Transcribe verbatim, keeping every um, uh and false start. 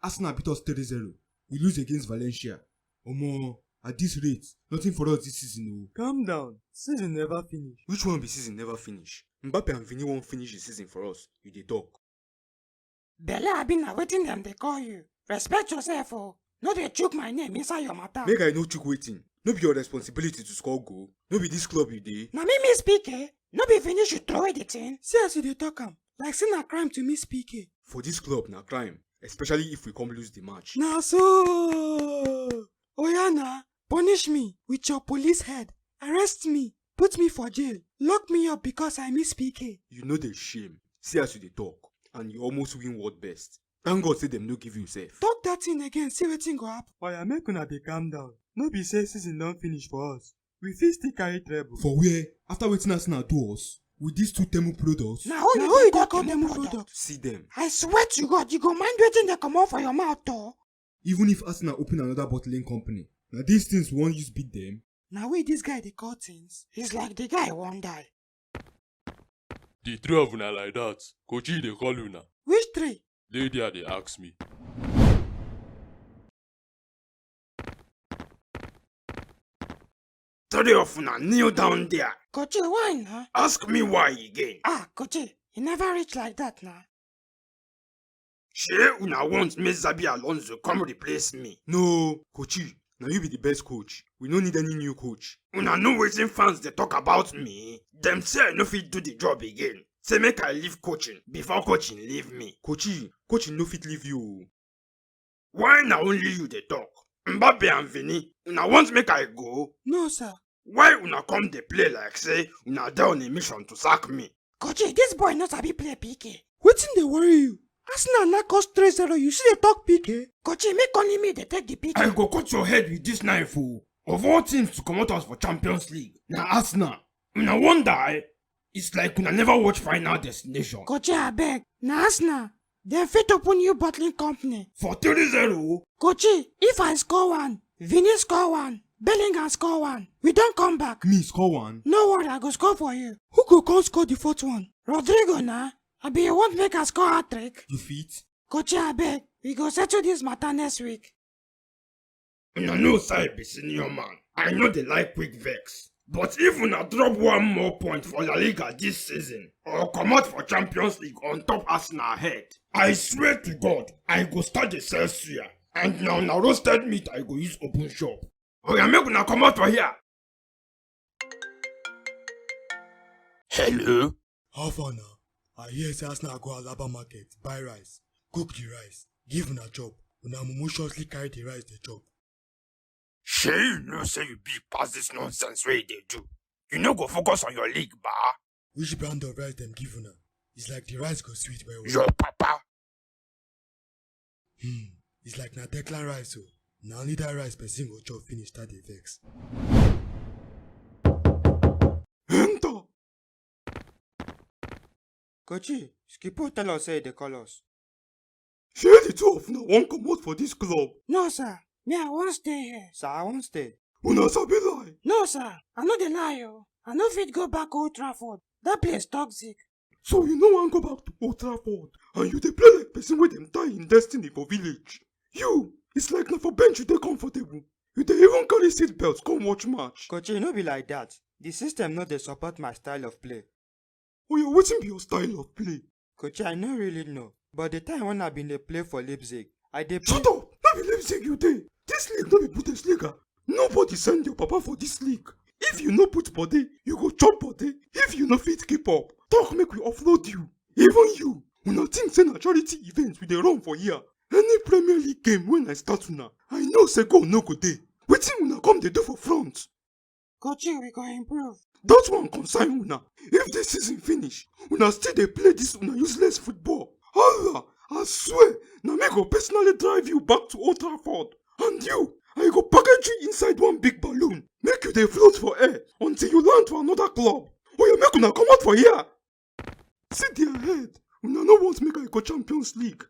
Arsenal beat us three zero. We lose against Valencia. Omo, at this rate, nothing for us this season o. Calm down. Season never finish. Which one be season never finish? Mbappe and Vini won't finish the season for us. You dey talk. Belle abi na wetin dem dey call you? Respect yourself o. No dey chook my name inside your matter. Make I no chook wetin. No be your responsibility to score goal. No be this club you dey. Na me miss P K. No be finish you throw away the thing. See as you dey talk am. Like say na crime to miss P K. For this club na crime, especially if we come lose the match. Na so. Oya na, punish me with your police head. Arrest me. Put me for jail. Lock me up because I miss P K. You no dey shame. See as you dey talk. And you almost win world best. Thank God say dem no give you sef. Talk that thing again, see wetin go happen. Oya, make una dey calm down. No be say season don finish for us. We fit still carry treble. For where? After wetin Arsenal do us? With these two Temu products? Na who you dey call Temu product? See them. I swear to God, you go mind wetin dey comot for your mouth o. Even if Arsenal open another bottling company, na these things we wan use beat them? Na we this guy dey call things. It's like the guy wan die. The three of una like that. Kochi dey call una. Which three? Lady I dey ask me. Three of una kneel down there. Kochi, why na? Ask me why again. Ah, Kochi, e never reach like that na. Shey una want make Xabi Alonso come replace me? No, Kochi, na you be the best coach. We no need any new coach. Una know wetin fans dey talk about me? Dem say I no fit do the job again. Say make I leave coaching before coaching leave me. Kochi, coaching no fit leave you o. Why na only you dey talk? Mbappe and Vini, una want make I go? No, sir. Why una come dey play like say una dey on a mission to sack me? Kochi, this boy no sabi play P K. Wetin dey worry you? Arsenal knack us three zero, you still dey talk P K? Kochi, make only me dey take the P K. I go cut your head with this knife o. Of all teams to comot us for Champions League, na Arsenal. Una wan die? It's like una never watch Final Destination. Kochi, abeg, na Arsenal. Dem fit open new bottling company. For three zero? Kochi, if I score one, Vini score one, Bellingham score one, we don come back. Me score one? No worry, I go score for you. Who go come score the fourth one? Rodrigo na. Abi you want make I score hat-trick? You fit? Kochi, abeg, we go settle this matter next week. Una know say I be senior man. I no dey like quick vex. But if una drop one more point for La Liga this season or comot for Champions League on top Arsenal head, I swear to God, I go start dey sell suya. And na una roasted meat I go use open shop. Oya, make una comot for here. Hello? How far na? I hear say Arsenal go Alaba market, buy rice, cook the rice, give una chop. Una mumu shortly carry the rice dey chop. Shey you know say you big pass this nonsense wey you dey do? You no go focus on your league, ba? Which brand of rice dem give una? It's like the rice go sweet well well. Your papa. Hmm, it's like na Declan rice o. Na only that rice person go chop finish start dey vex. Enter! Kochi, Skipo tell us say e dey call us. Shey the two of una wan comot for this club? No, sir. Me, I wan stay here. Sir, I wan stay. Una sabi lie. No, sir. I no dey lie o. I no fit go back Old Trafford. That place toxic. So you no wan go back to Old Trafford and you dey play like person wey dem tie im destiny for village? You, it's like na for bench you dey comfortable. You dey even carry seat belt come watch match. Kochi, no be like that. The system no dey support my style of play. Oya, wetin be your style of play? Kochi, I no really know, but the time when I been dey play for Leipzig, I dey play. Shut up! No be Leipzig you dey. This league no be Bundesliga. Nobody send your papa for this league. If you no put body, you go chop body. If you no fit keep up, talk make we offload you. Even you, una think say na charity event we dey run for here? Any Premier League game when I start una, I know say goal no go dey. Wetin una come dey do for front? Kochi, we go improve. That one concern una. If this season finish, una still dey play this una useless football. Allah, I swear, na me go personally drive you back to Old Trafford. And you, I go package you inside one big balloon, make you dey float for air until you land for another club. Oya, make una comot for here. See their head. Una no want make I go Champions League.